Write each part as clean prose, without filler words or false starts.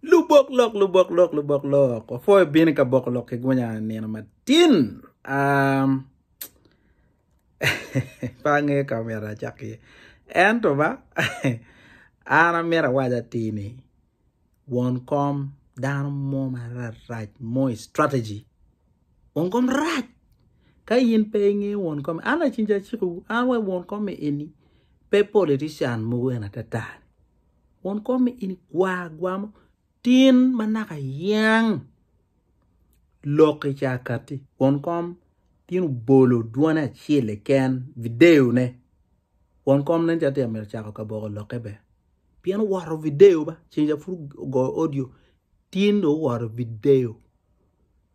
Lubok lok, lubok lok, lubok lok. Wapwoyo bino ka boko lok ki gunya nino matin. Um, pe angeyo ka myero acak iye. Ento ba, an amyero awac atir ni, won kom dano mo mararac mo i strategy. Won kom rac! Ka in pe ingeyo won kom, an lacen ca acikowu, an wa won kom eni pe politician mogo en atata. Won kom eni gwa gwa mo tin ma naka yang lok i ca kati won kom tin obolo dwone acel keken video ne won kom nen calo tye ka mito cako ka boko lokke bene pien owoto video ba ceng ca pud ogoyo audio tin dong owoto video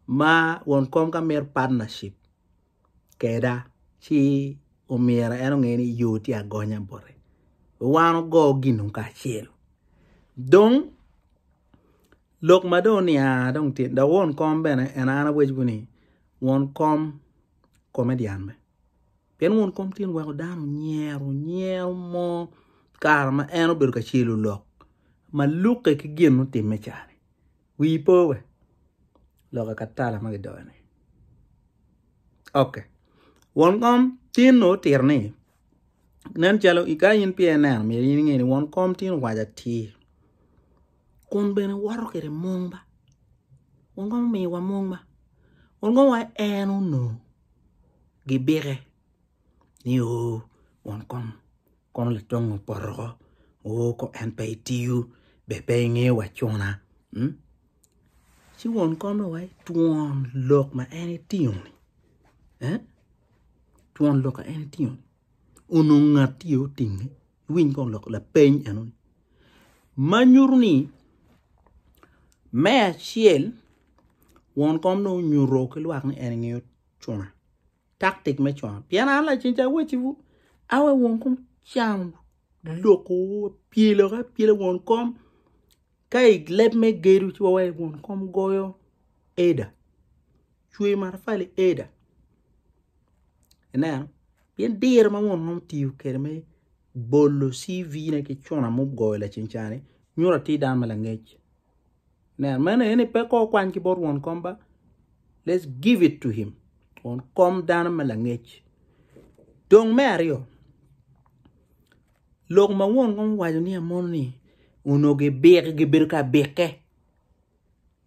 ma won kom ka mito partnership keda ci omyero en onge ni yo tye agonya bote wan ogo gin kacel dong lok ma dong onia dong tye dok won kom bene en an awaco ni won kom comedian me pien won kom tye weko dano nyero nyero mo kare ma en obedo ka celo lok ma lukke ki gin mutimme cani Wii po we lok akatala ma kidoyo ni. Ok. Won kom tin otito ni nen calo ka in peya ineno myero in inge ni won kom tin owaco atir kun bene woto kwede mung ba won kom omiyowa mung ba won kom owaco en onongo gibike ni oo won kom kono latongo opoto oko oo ko en pe itiyo be pe ingeyo wa cuna ci won kom owaci twon lok ma en etingo ni twon lok ma en etingo ni onongo ngat tye otinge iwiny kong lok lapeny eno ni ma nyuto ni me acel won kom dong onyuto ki lwak ni en engeyo cuna. Tactic me cono. Pien an lacen ca awacciwu, awe won kom cam loko pyelo ka pyelo won kom ka i leb me gedo ci wawaco won kom goyo eda cweyo matafali eda ineno pien diro ma won kom tiyo kwede me bolo CV ne ki cuna mugoyo lacen cani nyuto atir dano ma langec. Nen, meno eni pe ko kwany ki bot won kom ba. Let's give it to him. Won kom dano ma langec. Dong me aryo, lok ma won kom owaco ni amono ni onongo gibike, gibedo ka bikke.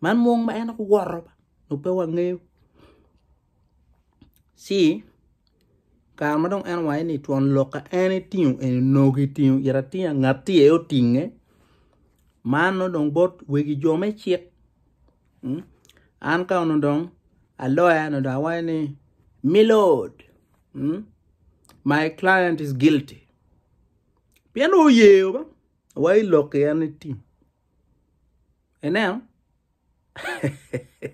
Man mwong ma en owoto ba, nongo pe wangeyo. Ci, kare ma dong en owaco ni twon lok ka en etingo eni onongo gitingo ite atinga ngat-ti aye otinge. Man nongo dong bot wegi jo me cik. An ka onongo dong aloya onongo dong awaco ni milord my client is guilty pien dong oye ba wa i lok ki en ni tim ineno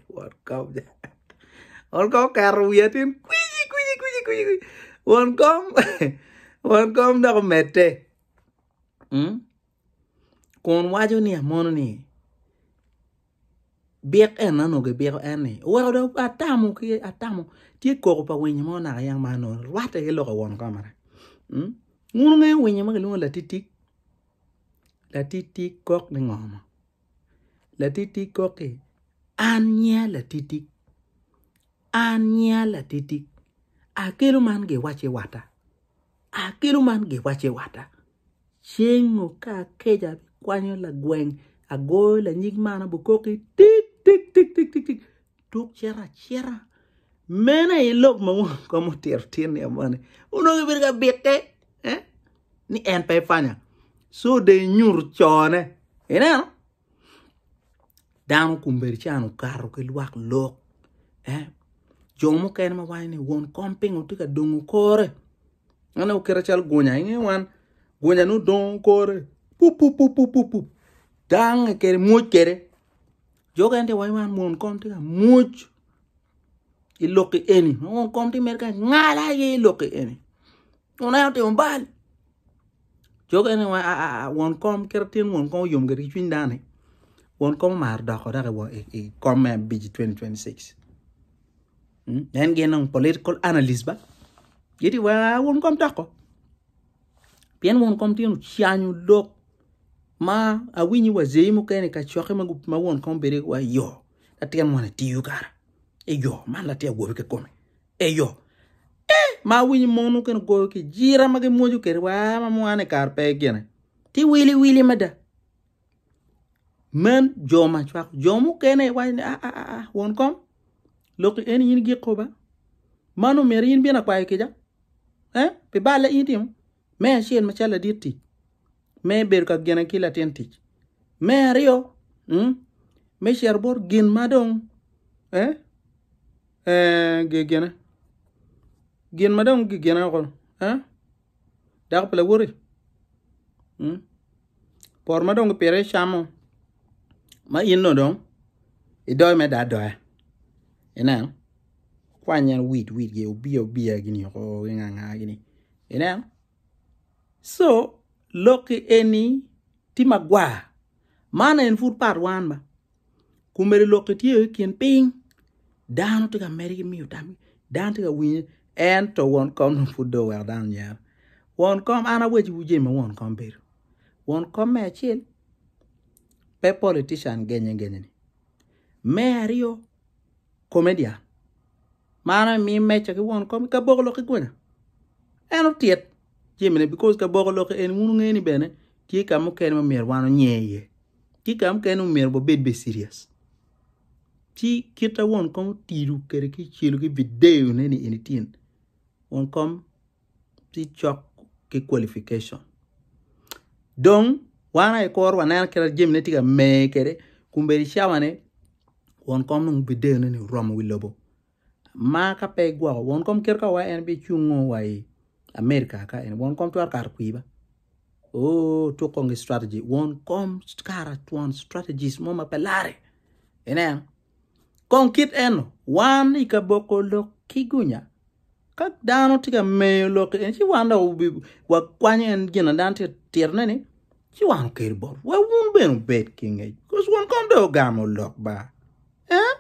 won kom ja won kom oketo wiya tin kwici kwici kwici kwici won kom won kom dok omedde. Kun waco ni amono ni bik en onongo gibiko en ni oweko dong atamo ki atamo tye koko pa winyo mo naka yang ma onongo rwatte ki lok pa won komara wun wungeyo winyo ma kilwongo ni latitik latitik kok ni ngo mo latitik kok ki an nyinga latitik an nyinga latitik akelo man giwacci watta Akelo man giwacce watta, Ceng oka akeca abikwanyo lagweng, agoyo lanyig man abukoki tik tik tik tik tik tik, tuk cito acita. Meno aye lok ma won kom otito tin ni amoni onongo gibedo ka bite eh? ni en pe epanya. So de inyuto cone. Ineno? Dano kombeddi can okato ki lwak lok eh jo mukene ma waco ni won kom pingo tye ka dongo kore en aye okite calo gunya inge wan gunya nongo dongo kore pupupupupup dange kwede mwoc kwede jo mukene tye ka waco ni won kom tye ka mwoc i lok-ki eni won kom tye mere ka ngala aye i lok-ki eni Oneno otimo bal. Jo okene ni aa won kom kit atin won kom oyom kwede ki cwiny dano ni won kom omaro doko dok i kom me abic i 2026. En gin dong political analyst ba gitye wa won kom doko pien won kom tye ocanyo lok. Ma awinyo wazei mukene i kacokke ma won kom bedo wa yo latin moni tiyo kara eyo man latin awobi kikome eyo eh ma awinyo mon mukene goyo ki jira ma gimwoco kwede wa ma mwane kara pe gine ti wili wili mada men jo ma cwako jo mukene waco ni ah ah ah won kom lok eni in igiko ba mano myero in bino akwayo kica eh pi balle in itimo me acel macalo ladit tic me bedo ka gene ki latin tic. Me aryo, mm, me cito bot gin ma dong eh, eh, gigene gin ma dong gigene oko eh, dako pa lawoti mm, poto ma dong gipito iye cam-mo ma in nongo dong idoyo mere dong adoya ineno kwany en weed weed gi obiya obiya gini oko ki nga nga gini ineno. So, lok-ki eni tye magwar. Man en pud pat wan ba. Komedi lok-ki tye i kin piny, dano tye ka medde ki miyo tamgi, dano tye ka winye, ento won kom dong pud dong oweko dano onyero. Won kom an awecciwu jami ma won kom bedo. Won kom me acel pe politician genye genye-ni. Me aryo comedian. Man aye miyo meca ki won kom ka boko lok ki gunya. En otyet jamine because ka boko lok eni wun wungeyo ni bene tye ka mukene ma myero wan onye iye. Tye ka mukene ma myero wabed be serious. Ci kit ma won kom otido kwede ki celo ki video ne ni eni tin won kom tye cok ki qualification. Dong wan aye koro waneno kit ma jamine tye ka mer kwede kun bene i cawa ni won kom dong video ne ni oromo wi lobo ma ka pe igwoko won kom kit ka wa en bicungo wa i America ka eni won kom twero kato kwi ba oo tuk kong ki strategy won kom kara twon strategist mo ma pe lare ineno kong kit eno wan i kaboko lok ki gunya ka dano tye ka meyo lok en ci wan dok wakwanyo en gin ma dano tye ka titone ni ci wan okelo bot wa wun bene wubed ki ngec because wun kong dong ogamo lok ba eh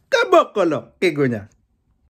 ka boko lok ki gunya.